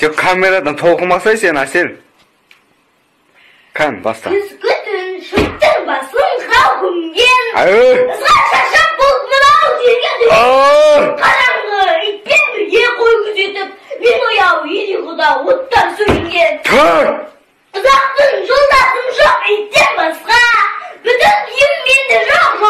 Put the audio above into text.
Жоқ, камерадан толқымасай сен, Әсел. Кән, баста. Күзгі түн шөптің басын қырау көмген. Әй! Ызғар шашап болып мынау жерге түскен. Aa! Қараңғы итпен бірге қой күзетіп, мен ояу ел ұйқыда оттар сөнген. Тұр! Ұзақтың жолдасым жоқ иттен басқа. Бүтін үйім менде жоқ.